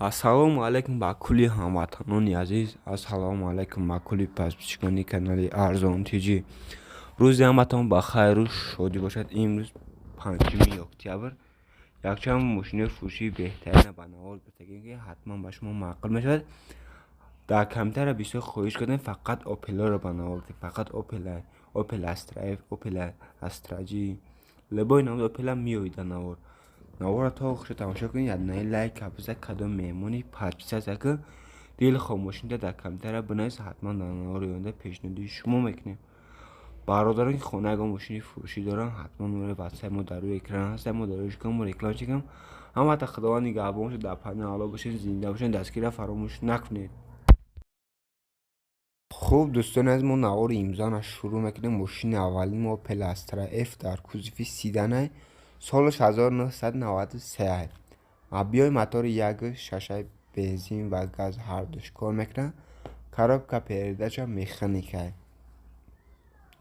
Ассалому алайкум ба кулли ҳамватанони азиз, ассалому алайкум ба кулли подписчикони канали Арзон ТЖ. Рӯзи ҳаматон ба хайру шодӣ бошад. Имрӯз 5 октябр якчанд мошинои фурӯшии беҳтарина ба навор гирифтагем, ки ҳатман ба шумо маъқул мешавад. Дар комментария бисёр хоҳиш кардем, фақат Опелоро ба навор гирифтем, фақат Опел, Опел Астра Ф, Опел Астра Ҷи, любой намуди Опела меояд дар навор. Наворро то охирша тамошо кунед, яднаи лайк биза. Кадом меҳмони подписаться ки дилхоҳ мошинта дар комментария бинавис, ҳатман дар навори оянда пешниҳоди шумо мекунем. Бародарон, ки хона ягон мошини фурӯшӣ доранд, ҳатман номери ватсап мо дар рӯи экран ҳаст, мо дар рӯи шикам мо реклама чекам. Ҳамата Худованд нигаҳбон бошад, дар паноҳи Аллоҳ бошед, зинда бошед, дастгирро фаромӯш накунед. Хуб, дӯстони азиз, мо навори имзоана шурӯъ мекунем. Мошини аввалин мо Опел Астра Ф дар кузови седанай, солаш 1993. Объёми мотори 1,6, бензин ва газ ҳардуш кор мекунад, коробка передача механикай.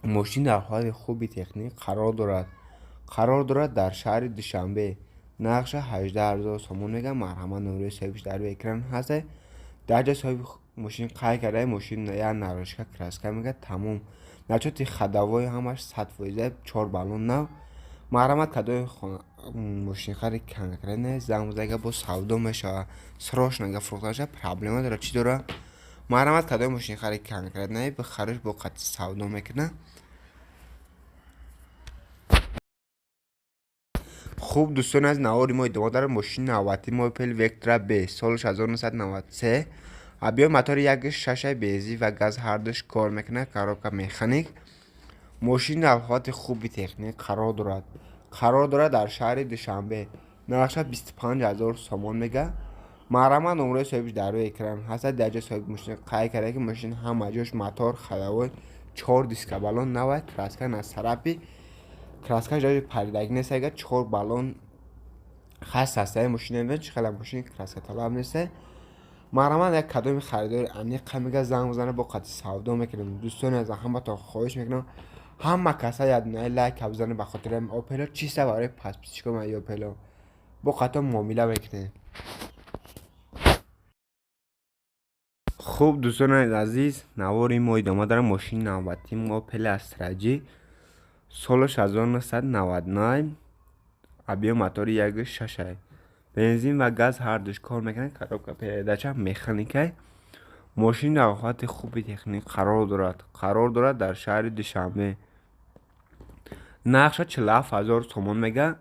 Мошин дар ҳолати хуби техникӣ қарор дорад. Қарор дорад дар шаҳри Душанбе. Нархша 18 000 сомон мегӯяд. Марҳамат, номерои соҳибаш дар рӯи экран ҳаст. Дар ҷои соҳиби мошин қайд кардаи, мошин як нарушка, краска мегӯяд, тамом. Начоти ходовой ҳамаш 100%, чор баллон нав. Марҳамат, кадоми мошинхари конкретно занг бизанед, бо савдо мешавад. Срочно агар фурӯхта шавад, проблема дорад, чӣ дорад? Марҳамат, кадоми мошинхари конкретно бихариш, бо қатъи савдо мекунад. Хуб, дӯстони аз, навори мо идома дорад. Мошини навбатии мо Опел Вектра Б, солаш 1993, объёми мотори 1,6, бензин ва газ ҳардуш кор мекунад, коробка механик. Мошин дар ҳолати хуби техникӣ қарор дорад. Қарор дорад дар шаҳри Душанбе. Нархша 25 000 сомон мегӯяд. Марҳамат, номерои соҳибаш дар рӯи экран ҳаст. Дар ҷои соҳиби мошин қайд карда, ки мошин ҳама ҷош, мотор, ходовой, чор диска баллон навай, краска нацарапи, краскаш ҷои паридагӣ нест. Агар чор баллон хаст ҳастаи мошин, чӣ хела мошин краскаталаб нест. Марҳамат, як кадоми харидори аниқ мега, занг бизанед, бо қатъи савдо мекунем. Дӯстони аз, ҳаматон хоҳиш мекунам, ҳама каса яднаи лайк бизанед ба хотири Опело, чиста барои подписчикои Опело, бо қатъо муомила мекунем. Хуб, дӯстони азиз, навори мо идома дорад. Мошини навбатии мо Опел Астра Ҷи, солаш 1999, объёми мотори 1,6, бензин ва газ ҳардуш кор мекунад, коробка передача механикай. Мошин дар ҳолати хуби техникӣ қарор дорад. Қарор дорад дар шаҳри Душанбе. Нархша 47 000 сомон мегӯяд.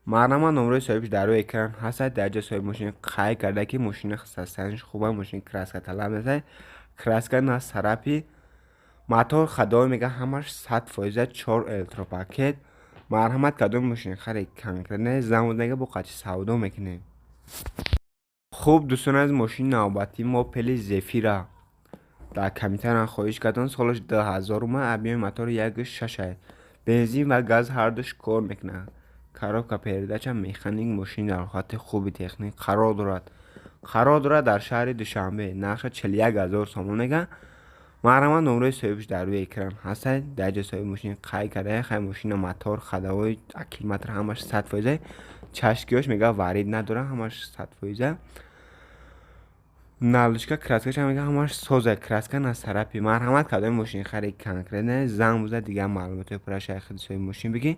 Марҳамат, номерои соҳибаш дар рӯи экран ҳаст. Дар ҷои соҳиби мошин қайд карда, ки мошина состоянияш хуб аст, мошин краскаталаб нест, краска нацарапи, мотор, ходовой мегӯяд, ҳамаш 100%, чор электропакет. Марҳамат, кадоми мошинхари конкретно занг бизанед, бо қатъи савдо мекунем. Хуб, дӯстони азиз, мошини навбатии мо Опели Зефира. Дар комментария хоҳиш карданд, солаш 2000, объёми мотори 1,6, бензин ва газ ҳардуш кор мекунад, коробка передача механик. Мошин дар ҳолати хуби техникӣ қарор дорад. Қарор дорад дар шаҳри Душанбе. Нархша 41 000 сомон мегӯяд. Марҳамат, номерои соҳибаш дар рӯи экран ҳаст. Дар ҷои соҳиби мошин қайд карда, хай мошина мотор, ходовой, аккумулятор ҳамаш 100%, чашкиҳош мегӯяд, варид надорад, ҳамаш 100%, налучка, краскаша мегӯяд, ҳамаш соза, краска нацарапи. Марҳамат, кадоми мошинхари конкретно занг бизанед, дигар маълумотҳои пурра шайхи соҳиби мошин бигӣ.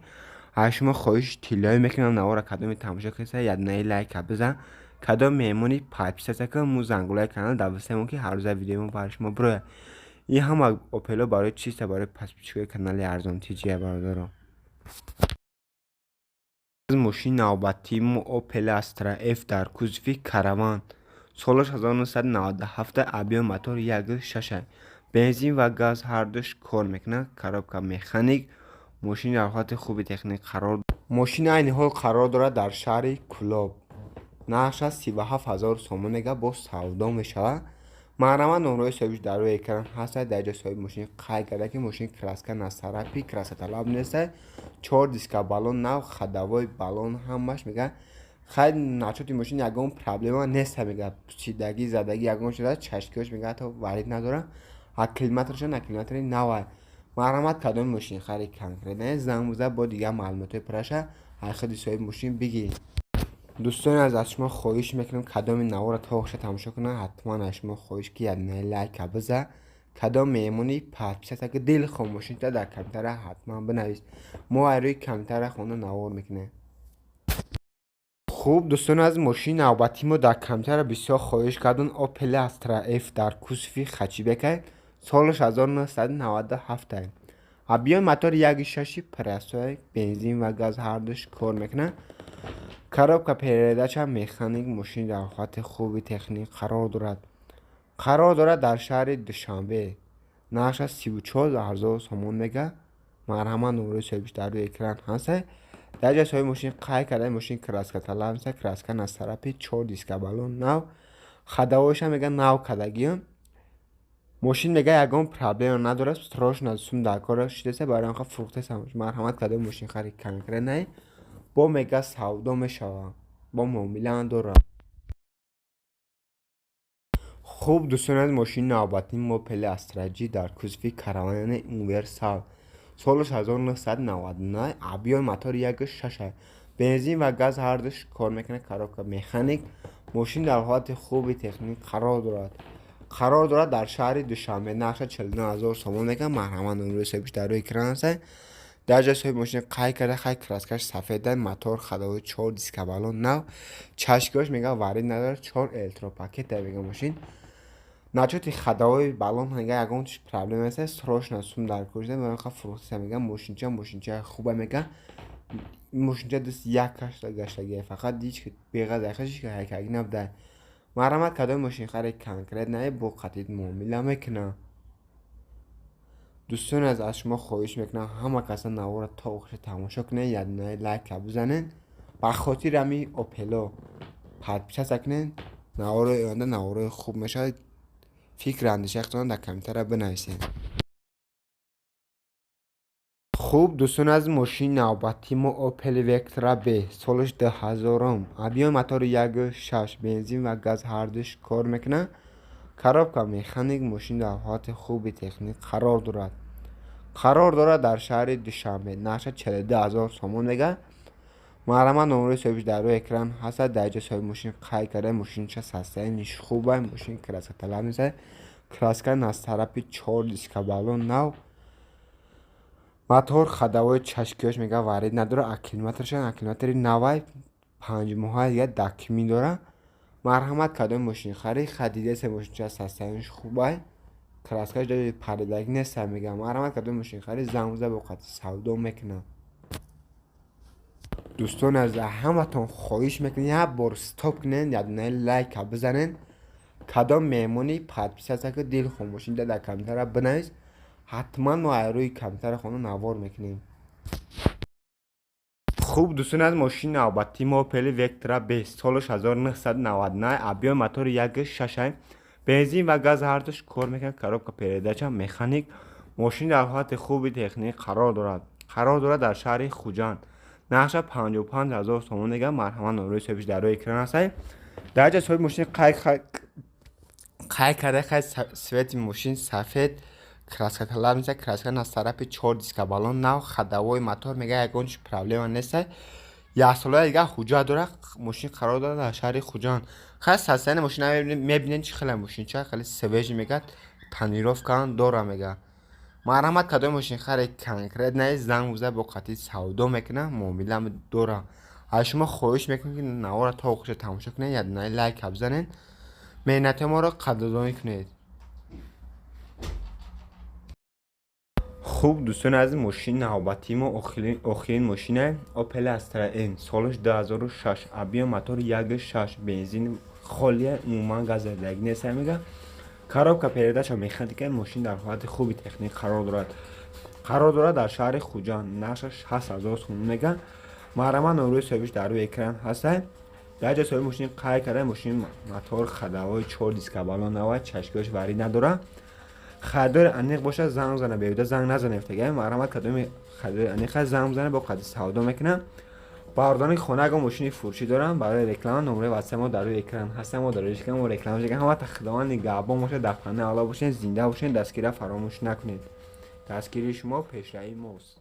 Аз шумо хоҳиши тиллоӣ мекунам, навора кадоми тамошо кардеса, яднаи лайка бизан, кадом меҳмони подписаться кун, му зангулаи канал дависемон, ки ҳаррӯза видеои мо барои шумо бирояд. Ин ҳама Опело барои чиста? Барои подписчикои канали Арзон ТЖ, бародаро. Мошини навбатии мо Опел Астра Ф дар кузови караван, солаш 1997, объёми мотор 1,6, бензин ва газ ҳардуш кор мекунад, коробка механик. Мошин дар ҳолати хуби техникӣ қарор. Мошин айни ҳол қарор дорад дар шаҳри Кӯлоб. Нархша 37 000 сомон мегӯяд, боз савдо мешавад. Марҳамат, номерои соҳибаш дар рӯи экран ҳаст. Дар ҷои соҳиби мошин қайд карда, ки мошин краска нацарапи, краскаталаб нест, чор диска баллон нав, ходовой, баллон ҳамаш мегӯяд. Хай, начоти мошин ягон проблема нест, мегӯяд, пучидагӣ, задагӣ ягон шуда, чашкиҳош мегӯяд, ҳатто варид надорад, аккумуляторшон аккумулятори навай. Марҳамат, кадоми мошинхари конкретно занг бизанед, бо дигар маълумотҳои пурраша аз худи соҳиби мошин бигиред. Дӯстони азиз, аз шумо хоҳиш мекунам, кадоми навора то охиша тамошо кунад, ҳатман аз шумо хоҳиш ки якдона лайка биза. Кадом меҳмони подписаться ки дилхоҳ мошинта дар комментария ҳатман бинавис. Мо аз рӯи комментария хонда навор мекунем. Хуб, дӯстони азиз, мошини навбатии мо дар комментария бисёр хоҳиш карданд. Opel Astra F дар кузови хэтчбекай, солаш 1997. Объёми мотори 1,6, простой, бензин ва газ ҳардуш кор мекунад. Коробка передача механик, мошин дар ҳолати хуби техникӣ қарор дорад. Қарор дорад дар шаҳри Душанбе. Нархаш 34 000 сомон мега. Марҳамат, номерои соҳибиш дар рӯи экран ҳаст. Дар ҷои соҳиби мошин қайд карда, мошин краска талаб нест, краска на царапи, чор диска баллон нав, ходовойша мега нав кардагиам. Мошин мега ягон проблема надорад, срочно сум дар кора шудеса, барои он фурӯхтеса. Марҳамат, кадоми мошинхари конкретный бо мега савдо мешавад, бо муомила дорад. Хуб, дӯстони азиз, мошини навбатии мо Opel Astra J дар кузови Караван, яъне универсал, солаш 1999, объёми мотори 1,6, бензин ва газ ҳардуш кор мекунад, коробка механик, мошин дар ҳолати хуби техникӣ қарор дорад. Қарор дорад дар шаҳри Душанбе. Нархаш 49 000 сомон мекунад. Марҳамат, номерои соҳибиш дар рӯи экран аст. Дар ҷои соҳиби мошин қайд карда, хай краскаш сафеда, мотор, ходовой, чор диска баллон нав, чашкиҳош мега варид надорад, чор электропакета мега мошин. Начоти ходовой баллон мега ягон чиз проблема нест, срочно сум дар кор шуда, фурӯхтеса мега. Мошинча хуба мега, мошинча даст як гаштагия, фақат ҳеч беғаз ҳеч ҳайкагӣ набуда. Марҳамат, кадоми мошинхари конкретный бо қатъи муомила мекунад. Дӯстони азиз, аз шумо хоҳиш мекунам, ҳама каса навора то охиша тамошо кунед, якдонаи лайка бизанед, ба хотири ҳамин Опело подписаться кунед. Наворои оянда наворои хуб мешавад. Фикру андешаи дар комментария бинависед. Хуб, дӯстони азиз, мошини навбатии мо Opel Vectra B, солаш 2000-ум, объёми мотори 1,6, бензин ва газ ҳардуш кор мекунад, коробка механик, мошин дар ҳолати хуби техникӣ қарор дорад. Қарор дорад дар шаҳри Душанбе. Нархаш 42 000 сомон мега. Марҳамат, номерои соҳибиш дар рӯи экран ҳастад. Дар ҷои соҳиби мошин қайд карда, мошинча состояниш хуба, мошин краска талаб нест, краска на царапи, чор диска баллон нав, мотор, ходовой, чашкиҳош мега варид надорад, аккумуляторшон аккумулятори навай, 5 моҳа дига документ дорад. Марҳамат, кадоми мошинхари хадидеса, мошинча состояниш хубай, краскаш паридагӣ неста мега. Марҳамат, кадоми мошинхари занг зада бо қатъи савдо мекунад. Дӯстони азиз, ҳаматон хоҳиш мекунем, як бор стоп кунед, якдонаи лайка бизанед. Кадом меҳмони подписаться ки дилхоҳ мошинда дар комментария бинавис, ҳатман мо аз рӯи комментария хонда навор мекунем. Хуб, дӯстони азиз, мошини навбатии мо Opel Vectra B, солаш 1999, объёми мотори 1,6, бензин ва газ ҳардуш кор мекунад, коробка передача механик, мошин дар ҳолати хуби техникӣ қарор дорад. Қарор дорад дар шаҳри Хуҷанд. Нархаш 55 000 сомон мега. Марҳамат, номерои соҳибиш дар рӯи экран аст. Дар ҷои соҳиби мошин қайд карда, хай цвети мошин сафед, краска талаб нест, краска на царапи, чор диска баллон нав, ходовой, мотор мега ягон чиз проблема нест, яксолаи дигар ҳуҷҷат дорад. Мошин қарор дорад дар шаҳри Хуҷанд. Хай состояни мошина мебинед, чӣ хеле мошинча хеле свежий мега, тонировкаам дора мега. Марҳамат, кадоми мошинхари конкретный занг бизад, бо қатъи савдо мекунад, муомила дора. Аз шумо хоҳиш мекунем, ки навора то охиша тамошо кунед, якдонаи лайка бизанед, меҳнати моро қадрдонӣ кунед. Хуб, дӯстони азиз, мошини навбатии мо охирин мошина Opel Astra N, солаш 2006, объёми мотори 1,6, бензин холия, умуман газ задагӣ нест мега, коробка передача механика, мошин дар ҳолати хуби техникӣ қарор дорад. Қарор дорад дар шаҳри Хуҷанд. Нархаш 60 000 сомон мега. Марҳамат, номерои соҳибиш дар рӯи экран ҳастад. Дар ҷои соҳиби мошин қайд карда, мошин мотор, ходовой, чор диска баллон нава, чашкиҳош варид надорад. Харидори аниқ бошад, занг зана, беҳуда занг назанед. Марҳамат, кадоми харидори аниқ аст, занг бизанед, бо қатъи савдо мекунам. Бардорони хона агар мошини фурӯшӣ доранд барои реклама, номерои ватсап мо дар рӯи экран ҳастанд, мо дар рӯи мо реклама мекунем. Ҳамата Худованд нигаҳбон бошад, дар паноҳи Аллоҳ бошед, зинда бошед, дастгирия фаромӯш накунед. Дастгирии шумо пешравии мост.